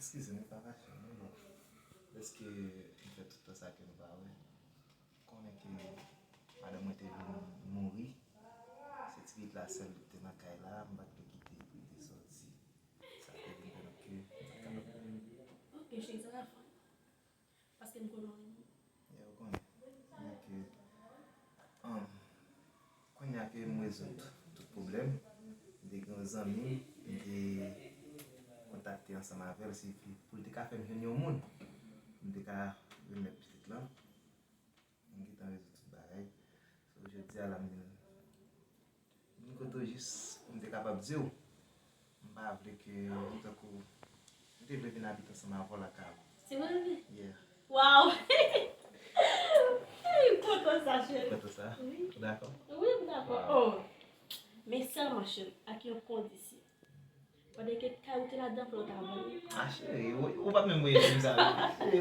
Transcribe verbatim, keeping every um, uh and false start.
Eskize m, pa fache, men bon. Dèske m fè tout tan sa ke nou pa wè. Konnen ke madanm mwen te vin mouri. Se ti pitit la sèl li te nan kay la, m pa t vle kite pou li te sòti. Sa te vin pèmèt ke m pa t kapab. Ok, cheri, sa va fè. Paske m konnen w renmen m. Yeah, ou konnen. Donk, um, kounye a ke m rezoud tout pwoblèm, m te gen yon zanmi m, m te kontakte ansanm avè l, se pou l te ka fè m jwenn yon moun m te ka remèt pitit lan. M gentan rezoud tout bagay. So, jodi a la, m vin vin kote w jis pou m te kapab di w. M pa vle ke ou tankou, m te vle vin abite ansanm avè w lakay ou. Se vre, vre? Yeah. Waw! M kontan sa, cheri. Kontan sa? Wi. Ou dakò? Wi, m dakò. Waw. Oh! Men sèlman, cheri, ak yon kondisyon. Pandan ke kay ou te ladan, fò w ta vann li. Ah, cheri, ou, ou pa menm voye di m sa, non. Cheri.